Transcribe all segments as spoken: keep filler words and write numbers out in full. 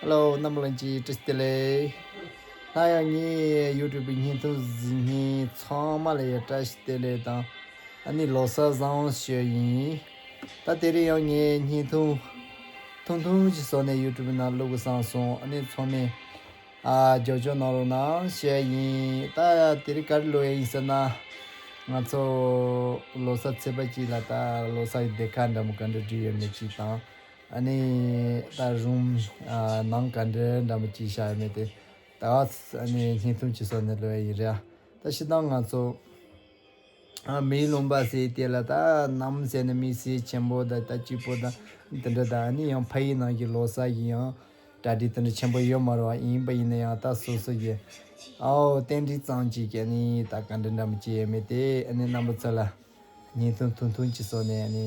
ཧེ་ལོ། རྣམ་པ་ལྷན་རྒྱས་བཀྲ་ཤིས་བདེ་ལེགས། སླར་ཡང་ངའི་ཡུ་ཊུབ་བརྙན་ཐུང་གཟིགས་མཁན་ཚང་མ་ལ་ཡང་བཀྲ་ཤིས་བདེ་ལེགས་དང་། ཨ་ནི་ལོ་གསར་བཟང་ཞུ་ཡ་ཡིན། ད་དེ་རིང་ཡང་ངས་བརྙན་ཐུང་ཐུང་ཐུང་ཅིག་བཟོས་ནས་ཡུ་ཊུབ་ནང་བླུག་དགོས་བསམ་སོང་། ཨ་ནི་ཚང་མས་ཨ་རྒྱབ་སྐྱོར་གནང་རོགས་གནང་ཞུ་ཡ་ཡིན། ད་དེ་རིང་ག་རེ་བླུག་ཡ་ཡིན་ཟེར་ན། ང་ཚོ་ལོ་གསར་ཚེས་པ་གཅིག་ལ་ད་ལོ་གསར་གྱི་སྡེར་ཁ་འདྲ་མོ་ག་འདྲ་བསྒྲིགས་ཡོད་མེད་ཅིག་དང་། ཨ་ནི་ད་རུམ་ཨ་ནང་ག་འདྲ་འདྲ་མོ་ཅིག་བཞག་ཡོད་མེད་དེ། ད་ཨ་ནི་བརྙན་ཐུང་ཅིག་བཟོས་ནས་བླུག་ཡ་ཡིན་རེད། ད་སྤྱིར་བཏང་ང་ཚོ་ཨ་མིའི་ལུང་པ་ཟེར་དེ་ལ་ད་ནམ་ཟེར་ན་དམིགས་བསལ་ཆེན་པོ་དང་ད་སྐྱིད་པོ་དང་དེ་འདྲ་དང་། ཨ་ནི་ཡང་ཕ་ཡུལ་ནང་གི་ལོ་གསར་གྱི་ཡང་གྲ་སྒྲིག་དེ་འདྲ་ཆེན་པོ་ཡོད་མ་རེད་པ། ཡིན་པ་ཡིན་ན་ཡང་ད་སོ་སོ་གི་ཨའོ་རྟེན་འབྲེལ་ཙམ་ཅིག་གི་ཨ་ནི་ད་ག་འདྲ་འདྲ་མོ་ཅིག་ཡོད་མེད་དེ། ཨ་ནི་རྣམ་པ་ཚོ་ལ་བརྙན་ཐུང་ཐུང་ཐུང་ཅིག་བཟོས་ནས་ཨ་ནི་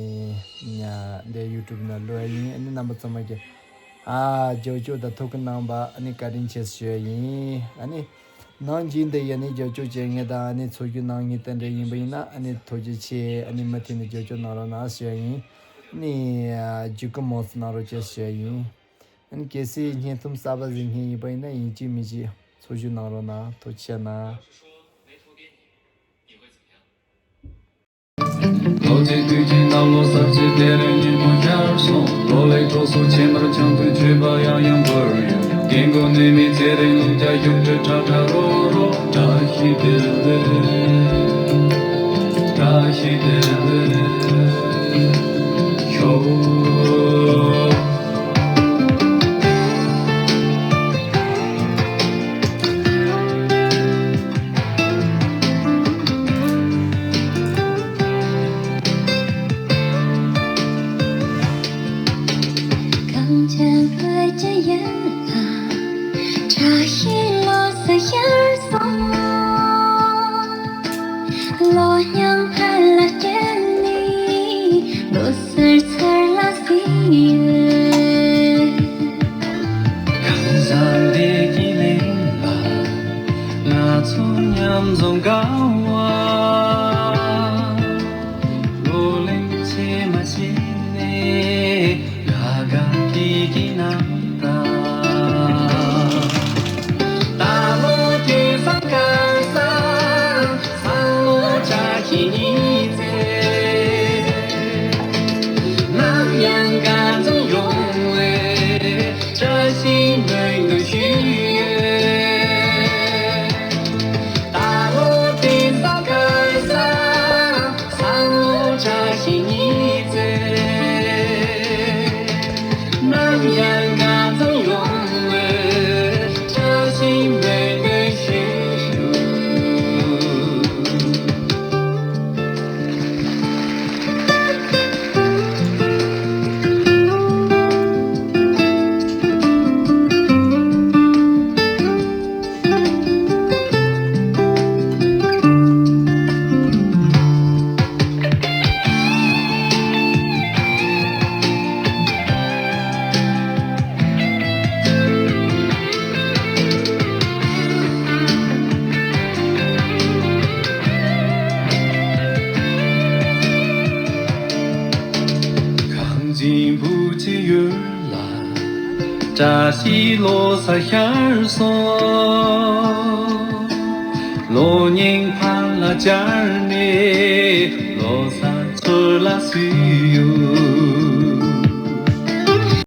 ཡ་འདི་ཡུ་ཊུབ་ནང་བླུག་ཡ་ཡིན། ཨ་ནི་རྣམ་པ་ཚང་མ་གི་ཨ་རྒྱབ་སྐྱོར་དང་ཐུགས་ཁུར་གནང་བ་ཨ་ནི་བཀའ་དྲིན་ཆེ་ཞུ་ཡ་ཡིན། ཨ་ནི་ནམ་རྒྱུན་དུ་ཡ་ནི་རྒྱབ་སྐྱོར་བྱེད་མཁན་དང་ཨ་ནི་ཚོགས་ཞུགས་གནང་མཁན་དེ་འདྲ་ཡིན་པ་ཡིན་ན་ཨ་ནི་ཐུགས་རྗེ་ཆེ། ཨ་ནི་མུ་མཐུད་ནས་རྒྱབ་སྐྱོར་གནང་རོགས་གནང་ཞུ་ཡ་ཡིན། ཨ་ནི་ཨ་བརྒྱུད་སྐུར་མང་ཙམ་གནང་རོགས་བྱེད་ཞུ་ཡ་ཡིན། ཨ་ནི་གལ་སྲིད་བརྙན་ཐུང་གསར་པ་གཟིགས་མཁན་ཡིན་པ་ཡིན་ན་ཡིན་གཅིག་མིན་གཅིག་ཚོགས་ཞུགས་གནང་རོགས་གནང་། ཐུགས་རྗེ་གནང་། ལོ་གཅིག་དུས་ཀྱི་ནང་ལོ་གསར་ཚེས་དེ་རིང་ཉིན་མོ་ཤར་སོང་། ལོ་ལེགས་གྲོགས་སུ་ཕྱི་མར་འཆམ་མཐུན་མཆོད་པ་ཡང་ཡང་འབུལ་ཡོད། རྒན་རྒོན་ནུས་མེད་ཚེ་རིང་སློབ་གྲྭ་གཞུང་འབྲེལ་ཁྲ་ཁྲ་རོ་རོ། བཀྲ་ཤིས་བདེ་ལེགས། བཀྲ་ཤིས་བདེ་ལེགས། ཤོག་གངས་ཅན་བོད་ཀྱི་ཡུལ་ལ། བཀྲ་ཤིས་ལོ་གསར་ཤར་སོང་། ལོ་མྱང་ཕར་ལ་བསྐྱལ་ནས། ལོ་གསར་ཚུར་ལ་གཟིགས་ཡོད། གངས་ས་འདི་གི་གླིང་ལ། ང་ཚོ་མཉམ་འཛོམས་དགའ་བ། ལོ་གླིང་ཕྱེ་མ་བྱས་ནས། དགའ་དགའ་སྐྱིད་སྐྱིད་གནང་དང་། ད་ལོ་དུས་བཟང་སྐལ་བཟང་། བཟང་ལོ་བཀྲ་ཤིས་ཉི་ཚེ། ནམ་ཡང་དགའ་འཛོམས་ཡོང་བའི། བཀྲ་ཤིས་སྨོན་འདུན་ཞུས་ཡོད། ད་ལོ་དུས་བཟང་སྐལ་བཟང་། བཟང་ལོ་བཀྲ་ཤིས་ཉི་ཚེ། ནམ་ཡང་དགའ་འཛོམས་ཡོང་བའི། བཀྲ་ཤིས་སྨོན་འདུན་ཞུ། གངས་ཅན་བོད་ཀྱི་ཡུལ་ལ། བཀྲ་ཤིས་ལོ་གསར་ཤར་སོང་། ལོ་རྙིང་ཕར་ལ་བཅར་ནས། ལོ་གསར་ཚུར་ལ་གཟིགས་ཡོད།